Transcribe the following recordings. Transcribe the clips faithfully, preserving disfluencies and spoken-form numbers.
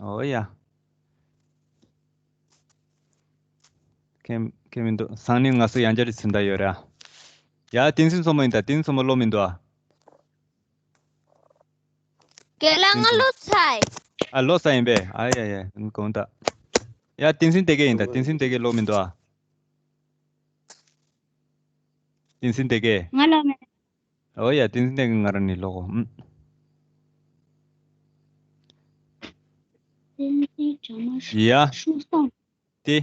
ཨོ་ཡ། ཁྱེད་ཁྱེད་མི་འདུག་སང་ཉིན་ང་ཚོ་ཡང་བསྐྱར་ཟིན་ད་ཡོད་ར། ཡ་བསྟན་འཛིན་མཚོ་མོ་ཡིན་ད། བསྟན་འཛིན་མཚོ་མོ་ལོ་མི་འདུག་ཨ། རྒན་ལགས་ང་ལོ་ཚ་ཡིན། ཨ་ལོ་ཚ་ཡིན་པས། ཨ་ཡ་ཡ་དགོངས་དག་ཡ་བསྟན་འཛིན་བདེ་དགེ་ཡིན་ད། བསྟན་འཛིན་བདེ་དགེ་ལོ་མི་འདུག་ཨ། བསྟན་འཛིན་བདེ་དགེ། ང་ལོ་མེད། ཨོ་ཡ་བསྟན་འཛིན་བདེ་དགེ་ང་རང་ནི་ལོ་གོ་ཨུམ། བསྟན་འཛིན་བྱ་མ་ཡ། ཤུགས་སོང་། ཏེ།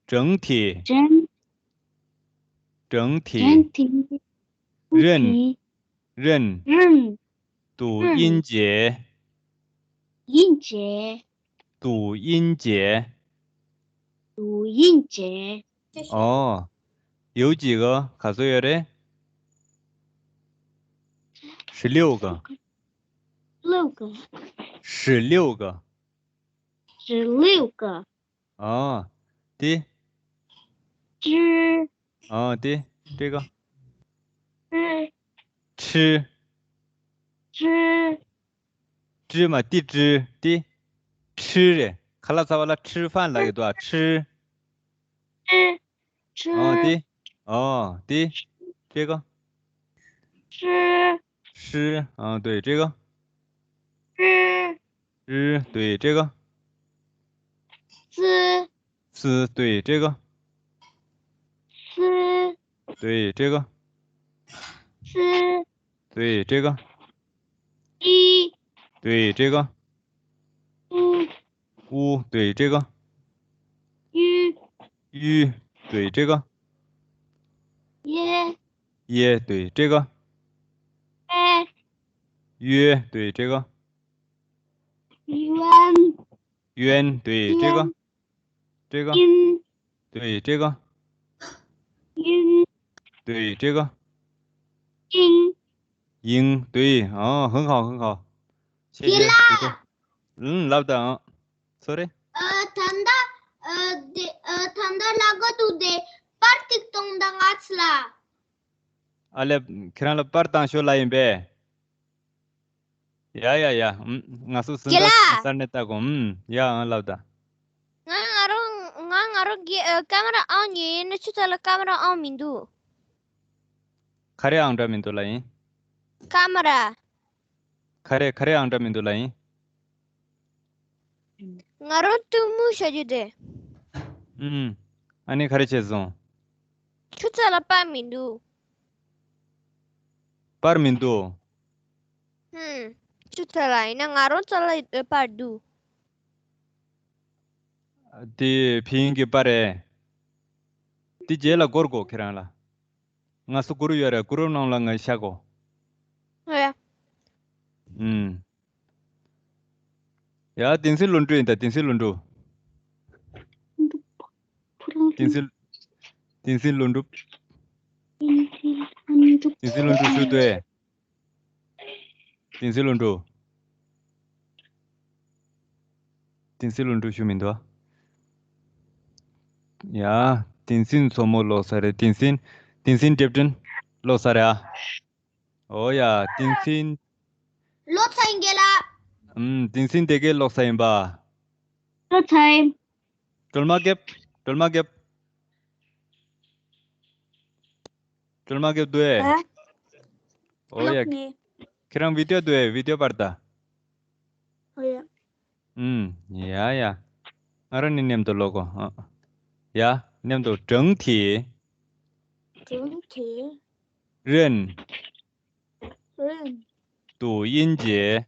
ཀྲང་ཐི། ཀྲང་། ཀྲང་ཐི། ཀྲང་ཐི། རན། རན། རན། ཏུའུ་དབྱིན་ཇེ། དབྱིན་ཇེ། ཏུའུ་དབྱིན་ཇེ། ཏུའུ་དབྱིན་ཇེ། ཨོ། ཡོའུ་ཇི་ག་ག་ཚོད་ཡོད་རེད། 十六个། 六个། 十六个། 十六个། ཨོ། ཏེ། ཀྲི། ཨོ་ཏེ། ཀྲི་ག་ཀྲི། ཀྲི། ཀྲི་མ་ཏི་ཀྲི་ཏི། ཁྲི་རེད། ཁ་ལག་ཚ་བ་ལ་ཁྲི་ཧྥན་ལབ་ཡོད་དོ། ཨ་ཁྲི། ཁྲི། ཨོ་ཏི། ཨོ་ཏི། ཀྲི་ག་ཁྲི། ཧྲི། ཨོ་ཏི་ཀྲི་ག་ཧྲི། ཧྲི། ཏི་ཀྲི་ག་སི། སི། ཏི་ཀྲི་ག་སི། ཏི་ཀྲི་ག་སི། ཏི་ཀྲི་ག་ཨི། ཏི་ཀྲི་ག་ཨུ། ཨུ། ཏི་ཀྲི་ག་ཡུ། ཡུ། ཏི་ཀྲི་ག་ཡེ། ཡེ། ཏི་ཀྲི་ག་ཨེ། ཡོ། ཏི་ཀྲི་ག་ཡོན། ཡོན། ཏི་ཀྲི་ག་ཡོན། ཀྲི་ག་ཡིན། ཏི་ཀྲི་ག་ཡིན། ཏི་ཀྲི་ག་ཡིན། ཡིན། ཏི། ཨ། 很好，很好། 谢谢། རྒན་ལགས། ཨང་། ལབ་དང་། སོ་རེ། ཨ། ད་ལྟ། ཨ། དེ། ཨ། ད་ལྟ་ལ་ག་འདུག་དེ། པར་ཏིག་གཏོང་དང་ང་ཚོ་ལ། ཨ་ལེ། ཁྱེད་རང་ལ་པར་བཏང་ཤོག་ལབ་ཡིན་པས། ཡ་ཡ་ཡ། ཨུམ། ང་ཚོ་སུན་རྒན་ཏོ་ལགས། སར་ནས་ལྟ་གོ་ཨུམ། ཡ། ཨང་། ལབ་དང་། ང་ང་རང་ང་ང་རང་གི་ཨ། ཀ་མ་ར་ཨང་ཉོས་ཡིན་ན་ཁྱོད་ཚོ་ལ་ཀ་མ་ར་ཨང་མི་འདུག་ག་རེ་ཨང་འདྲ་མི་འདུག་ལབ་ཡིན། ཀ་མ་ར། ག་རེ་ག་རེ་ཨང་འདྲ་མི་འདུག་ལབ་ཡིན། ང་རང་གཏུམ་མོ་བྱ་རྒྱུ་དེ། ཨུམ། ཨ་ནི་ག་རེ་བྱས་སོང་། ཁྱོད་ཚོ་ལ་པར་མི་འདུག་པར་མི་འདུག་ཧུམ། ཁྱོད་ཚོ་ལ་ཡིན་ན་ང་རང་ཚོ་ལ་པར་འདུག་དེ་ཕིན་གྱི་པར་རེད། དེ་རྗེས་ལ་སྐོར་དགོས་ཁྱེད་རང་ལ། ང་ཚོ་གུ་རུབ་ཡོད་རེད། གུ་རུབ་ནང་ལ་ངས་བཞག་གོ་ཨེ། ཨུམ། ཡ། བསྟན་འཛིན་ལོ་འབྲུག་ཡིན་ད། བསྟན་འཛིན་ལོ་འབྲུག་བསྟན་འཛིན། བསྟན་འཛིན་ལོ་འབྲུག་བསྟན་འཛིན་ལོ་འབྲུག་ཞུ་དོ། བསྟན་འཛིན་ལོ་འབྲུག་བསྟན་འཛིན་ལོ་འབྲུག་ཞུ་མི་འདུག་ཡ། བསྟན་འཛིན་མཚོ་མོ་ལོག་ས་རེད། བསྟན་འཛིན། བསྟན་འཛིན་སྒྲིབ་སྒྲིན་ལོག་ས་རེད་ཨ། ཨོ་ཡ། བསྟན་འཛིན། ལོ་ཚ་ཡིན་རྒན་ལགས། ཨུམ། བསྟན་འཛིན་བདེ་དགེ་ལོག་ས་ཡིན་པ། ལོ་ཚ་ཡིན། སྒྲོལ་མ་རྒྱབ། སྒྲོལ་མ་རྒྱབ། སྒྲོལ་མ་རྒྱབ་འདུག་ཨེ། ཨ། ཨོ་ཡ། ལོག་ནི། ཁྱེད་རང་བི་ཌིའོ་འདུག་ཨེ། བི་ཌིའོ་པར་ད། ཨོ་ཡ། ཨུམ། ཡ་ཡ། ང་རང་ནི་མཉམ་དུ་ལོག་གོ་ཨ། ཡ། མཉམ་དུ། ཀྲང་ཐི། ཀྲང་ཐི། རན། རན། ཏུའུ་དབྱིན་ཇེ།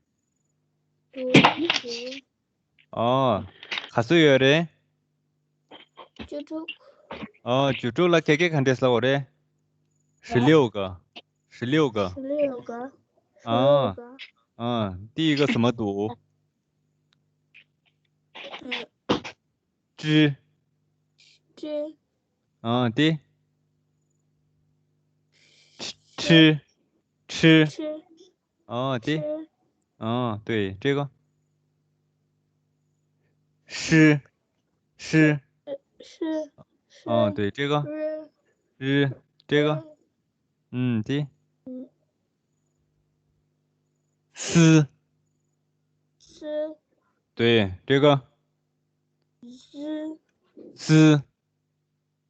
ཏུའུ་དབྱིན་ཇེ། ཨོ། ག་ཚོད་ཡོད་རེད། བཅུ་དྲུག་ཨོ། བཅུ་དྲུག་ལ་ཁ་སྐད་ག་འདྲས་ལབ་དགོས་རེད། 十六个། 十六个། 十六个། ཨ། 十六个། ཨ། 第一个怎么读། ཀྲི། ཀྲི། ཨ། 第། ཁྲི། ཁྲི། ཁྲི། ཨ། 第། ཁྲི། ཨ། 对，这个。ཧྲི། ཧྲི། ཧྲི། ཨ། 对，这个། རི། རི། 这个། རི། ཨུམ། 第。རི། སི། སི། 对，这个。 ཟི། སི།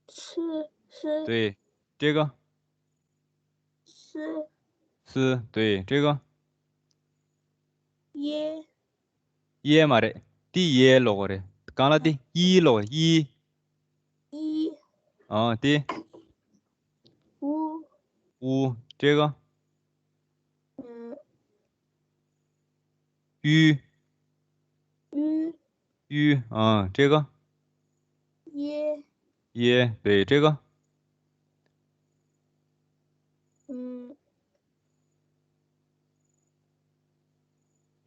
སི། སི། 对，这个。 སི། སི། 对，这个。 ཡེ། ཡེ་མ་རེད། འདི་ཡེ་ལོག་རེད། གང་ལ་འདི་ཡི་ལོག་ཡི། ཡི། ཨ། འདི། ཨུ། ཨུ། 这个。 ཨུ། ཡུ། ཡུ། ཡུ། ཨ། 这个。 ཡེ། ཡེ། 对，这个。 ཨུ།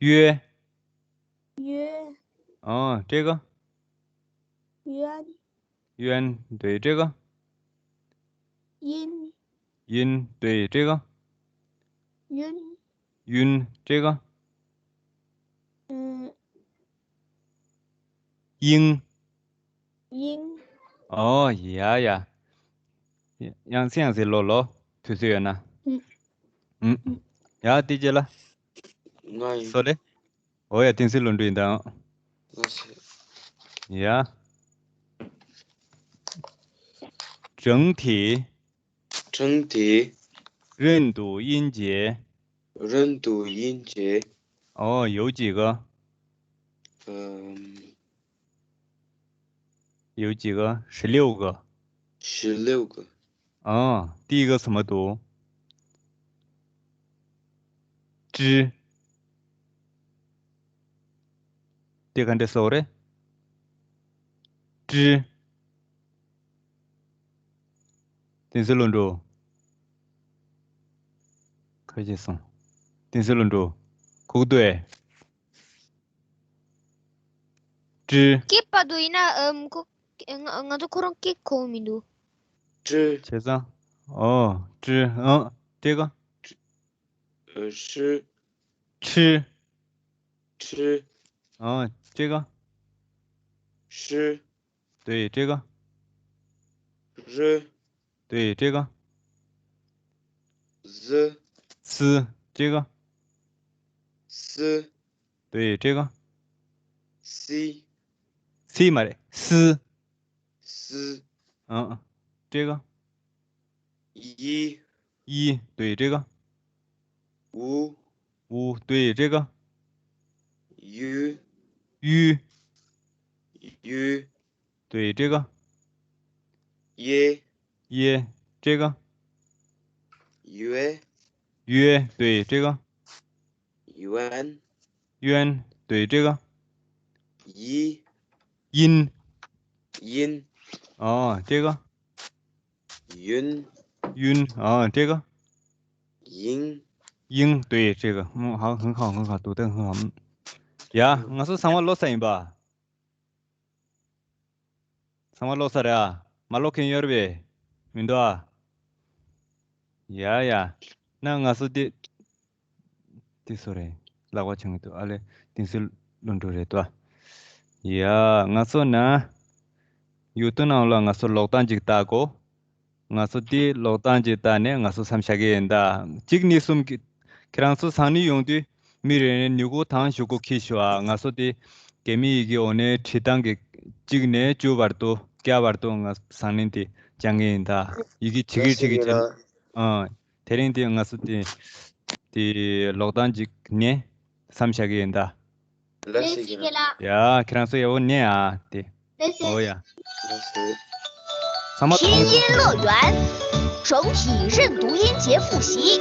ཡོ། ཡོ། ཨ། 这个。 ཡོན། ཡོན། 对，这个。 ཡིན། ཡིན། 对，这个。 ཡུན། ཡུན། 这个。 ཨུ། ཡིང་། ཡིང་། ཨོ། ཡ་ཡ། ཡང་སེ་ཡང་སེ་ལོ་ལོ། དུས་ཚོད་ཡོད་ན། ཨུ། ཨུ། ཡ། དེ་རྗེས་ལ། ང་ཡིན། སོ་ལེ། ཨོ་ཡ། བསྟན་འཛིན་བློ་གྲོས་ཡིན་ད། ལགས་སོ། ཡ། 整体། 整体། 认读音节། 认读音节། ཨོ། 有几个། ཨམ། 有几个། 十六个། 十六个། ཨ། 第一个怎么读？ ཀྲི། དེ་ག་འདྲ་སོགས་རེད། ཀྲི། བསྟན་འཛིན་བློ་གྲོས། ཁ་ཤས་སོང་། བསྟན་འཛིན་བློ་གྲོས། ཁུག་ཏུ་ཨེ། ཀྲི། སྐྱིད་པ་འདུག་ཡིན་ན་ཨམ་ཁོ། ང་ང་ཚོ་ཁོ་རང་སྐྱིད་ཁོ་མི་འདུག་ཀྲི། བྱས་ཙང་། ཨོ། ཀྲི། ཨ། དེ་ག། ཨ། ཧྲི། ཁྲི། ཁྲི། ཨ། དེ་ག། ཧྲི། 对，这个。 རི། 对，这个。 ཟི། སི། 这个。 སི། 对，这个。 སི། སི་མ་རེད། སི། སི། 嗯，这个。 ཡི། 一，对，这个。 ཨུ། 五，对，这个。 ཡུ། 一， ཡུ། 对，这个。 ཡེ། 一，这个。 ཡོ། 约，对，这个。 ཡོན། 约，对，这个。 ཡི། 音。 ཡིན། 哦，这个。 ཡུན། 晕，哦，这个。 ཡིང་། 音，对，这个。嗯，好，很好，很好，读得很好。嗯。ཡ། ང་ཚོ་ཚང་མ་ཀློག་ཚར་ཡིན་པ། ཚང་མ་ཀློག་ཚར་རེད་ཨ། མ་ཀློག་མཁན་ཡོད་རེད་པས། མི་འདུག་ཨ། ཡ་ཡ། ན་ང་ཚོ་འདི། འདི་སུ་རེད། ལག་པ་འཆང་གི་འདུག་ཨ་ལེ། བསྟན་འཛིན་བློ་གྲོས་རེད་དོ། ཡ། ང་ཚོ་ན། ཡུ་ཊུབ་ནང་ལ་ང་ཚོ་ཀློག་སྟངས་ཅིག་ལྟ་དགོ། ང་ཚོ་འདི་ཀློག་སྟངས་ཅིག་ལྟ་ནས་ང་ཚོ་མཚམས་བཞག་གི་ཡིན་ད། གཅིག་གཉིས་གསུམ་གྱི། ཁྱེད་རང་ཚོ་སང་ཉིན་ཡོང་དུས་མི་རེ་རེ་ནས་ནུས་ཁུངས་ཐང་ཞུ་གོ་ཁྱི་ཞུ་ཨ། ང་ཚོ་འདི་རྒྱ་མི་ཡི་གེ་འོ་ནས་བྲིས་སྟངས་ཀྱི་གཅིག་ནས་བཅུ་བར་དུ་བརྒྱ་བར་དུ་ང་སང་ཉིན་དེ་སྦྱང་གི་ཡིན་ད། ཡི་གེ་བྲིས་གི་བྲིས་གི་བྱས། ཨ། དེ་རིང་དེ་ང་ཚོ་དེ་དེ་ཀློག་སྟངས་ཅིག་ནས་མཚམས་བཞག་གི་ཡིན་ད། ལགས་སོ། ཡ། ཁྱེད་རང་ཚོ་ཡག་པོ་ཉན་ཨ་དེ། ཨོ་ཡ། ལགས་སོ། ཚང་མ། 拼音乐园，整体认读音节复习。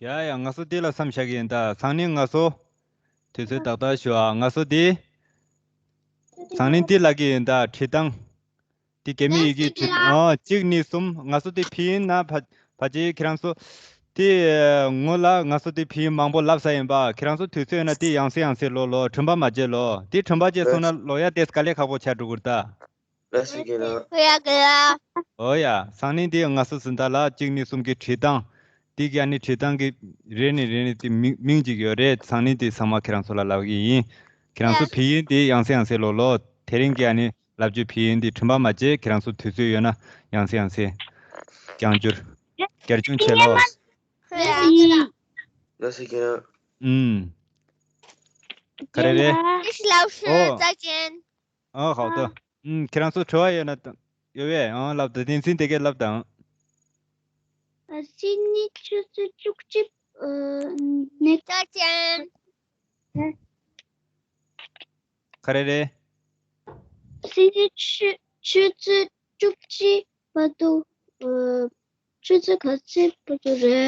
ཡ་ཡ། ང་ཚོ་འདི་ལ་མཚམས་བཞག་གི་ཡིན་ད། སང་ཉིན་ང་ཚོ་དུས་ཚོད་ཏག་ཏག་ཞུ་ཨ། ང་ཚོ་འདི་སང་ཉིན་འདི་ལ་གི་ཡིན་ད། བྲིས་སྟངས་འདི་རྒྱ་མི་ཡི་གེ་བྲིས་སྟངས་ཨ། གཅིག་གཉིས་གསུམ། ང་ཚོ་འདི་ཕྱིན་ན་ཕ་ཕ་ཅེ་ཁྱེད་རང་ཚོ་འདི་ངོ་ལ་ང་ཚོ་འདི་ཕྱིན་མང་པོ་ལབ་ས་ཡིན་པ། ཁྱེད་རང་ཚོ་དུས་ཚོད་ཡོད་ན་འདི་ཡང་སེ་ཡང་སེ་ལོ་ལོ། དྲན་པ་མ་བརྗེད་ལོ། འདི་དྲན་པ་བརྗེད་སོང་ན་ལོ་ཡ་དེ་དཀའ་ལས་ཁག་པོ་ཆགས་འགྲོ་གི་རེད་ད། ལགས་སོ་ཁྱེད་རང་། ཨོ་ཡ། སང་ཉིན་དེ་ང་ཚོ་ཟིན་ད་ལ་གཅིག་གཉིས་གསུམ་གྱི་བྲིས་སྟངས། དེ་གི་ཨ་ནི་བྲིས་སྟངས་ཀྱི་རེ་ནས་རེ་ནས་དེ་མིང་མིང་གཅིག་ཡོད་རེད། སང་ཉིན་དེ་ཚང་མ་ཁྱེད་རང་ཚོ་ལ་ལབ་གི་ཡིན། ཁྱེད་རང་ཚོ་ཡ། ཕ་ཡུལ་དེ་ཡང་སེ་ཡང་སེ་ལོ་ལོ། དེ་རིང་གི་ཨ་ནི་ལབ་རྒྱུ་ཕ་ཡུལ་དེ་དྲན་པ་མ་བརྗེད། ཁྱེད་རང་ཚོ་དུས་ཚོད་ཡོད་ན་ཡང་སེ་ཡང་སེ་རྒྱང་བསྒྱུར་རྒྱ་ཆུང་བྱེད་ལོ། ལགས་སོ་ཁྱེད་རང་། ཨུམ། ག་རེ་རེད། ཨོ། ཨ། ཧའོ་ཏོ། ཨུམ། ཁྱེད་རང་ཚོ་དྲི་བ་ཡོད་ན་ད། ཡོད་པས། ཨང་། ལབ་དང་། བསྟན་འཛིན་དེ་གས་ལབ་དང་། ཨ། སང་ཉིན་ཆུ་ཚོད་བཅུ་གཅིག་ཨ། ནས། ག་རེ་རེད། སང་ཉིན་ཆུ་ཆུ་ཚོད་བཅུ་གཅིག་བར་དུ། ཨ། ཆུ་ཚོད་ག་ཚོད་བར་དུ་རེད།